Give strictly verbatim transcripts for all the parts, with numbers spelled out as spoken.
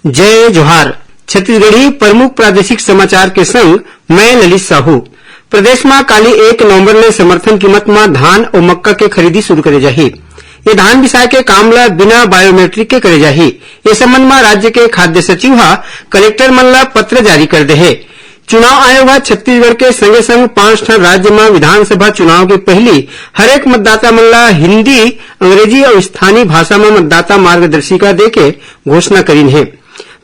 जय जोहार। छत्तीसगढ़ी प्रमुख प्रादेशिक समाचार के संग मैं ललित साहू। प्रदेश म काली एक नवंबर ले समर्थन कीमत म धान अउ मक्का के खरीदी शुरू करे जाही। ये धान बिसाए के काम ल बिना बायोमेट्रिक के करे जाही। ये संबंध म राज्य के खाद्य सचिव ह कलेक्टर मन ल पत्र जारी कर दे हे। चुनाव आयोग ह छत्तीसगढ़ के संगे संग पांच ठन राज्य म विधानसभा चुनाव के पहिली हरेक मतदाता मन ल हिंदी, अंग्रेजी अउ स्थानीय भाषा म मतदाता मार्गदर्शिका देके घोषणा करिन हे।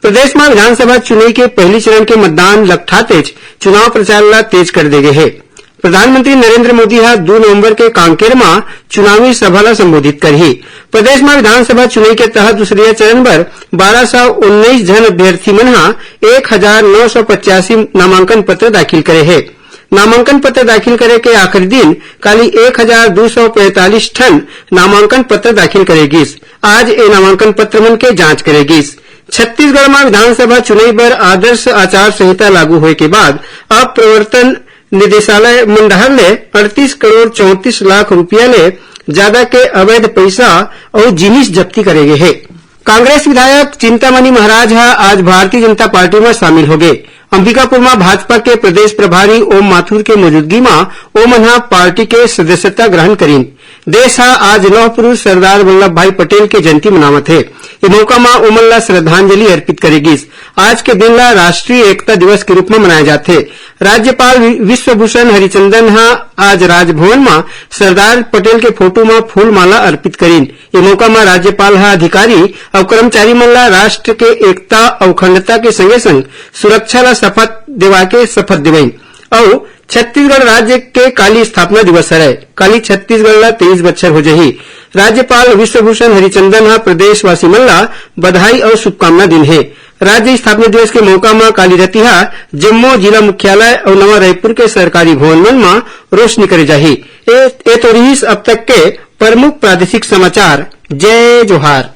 प्रदेश म विधानसभा चुनई के पहिली चरण के मतदान लकठातेच चुनाव प्रचार ल तेज कर दे गे हे। प्रधानमंत्री नरेंद्र मोदी ह दू नवंबर के कांकेर म चुनावी सभा ल संबोधित करही। प्रदेश म विधानसभा चुनई के तहत दूसरइया चरण बर बारह सौ उन्नीस झन अभ्यर्थी मन ह एक हजार नौ सौ पचासी नामांकन पत्र दाखिल करे हे। नामांकन पत्र दाखिल करे के आखिरी दिन काली एक हजार दू सौ पैंतालीस ठन नामांकन पत्र दाखिल करे गिस। आज ए नामांकन पत्र मन के जांच करे गिस। छत्तीसगढ़ म विधानसभा चुनई बर आदर्श आचार संहिता लागू होए के बाद अब प्रवर्तन निदेशालय मन डहार ले अड़तीस करोड़ चौंतीस लाख रुपया ले जादा के अवैध पइसा अउ जिनिस जब्ती करे गे हे। कांग्रेस विधायक चिंतामणि महाराज ह आज भारतीय जनता पार्टी म शामिल होगे। अंबिकापुर म भाजपा के प्रदेश प्रभारी ओम माथुर के मौजूदगी म ओमन ह पार्टी के सदस्यता ग्रहण करिन। देश ह आज लौह पुरुष सरदार वल्लभ भाई पटेल के जयंती मनावत हे। ए मौका म ओमन ल श्रद्धांजलि अर्पित करे गिस। आज के दिन ल राष्ट्रीय एकता दिवस के रूप म मनाए जाथे। राज्यपाल वि-, विश्वभूषण हरिचंदन ह आज राजभवन म सरदार पटेल के फोटो म फूल माला अर्पित करिन। ए मौका म राज्यपाल ह अधिकारी अउ कर्मचारी मन ल राष्ट्र के एकता अउ अखंडता के संगे संग सुरक्षा ल शपथ देवा के शपथ दिवइन अउ छत्तीसगढ़ राज्य के काली स्थापना दिवस हरय। काली छत्तीसगढ़ ल तेईस बछर हो जही। राज्यपाल विश्वभूषण हरिचंदन ह प्रदेशवासी मन ल बधाई अउ शुभकामना दिन हे। राज्य स्थापना दिवस के मौका म काली रतिहा जम्मो जिला मुख्यालय अउ नवा रायपुर के सरकारी भवन मन म रोशनी करे जाही। ए, ए तो रिहिस अब तक के प्रमुख प्रादेशिक समाचार। जय जोहार।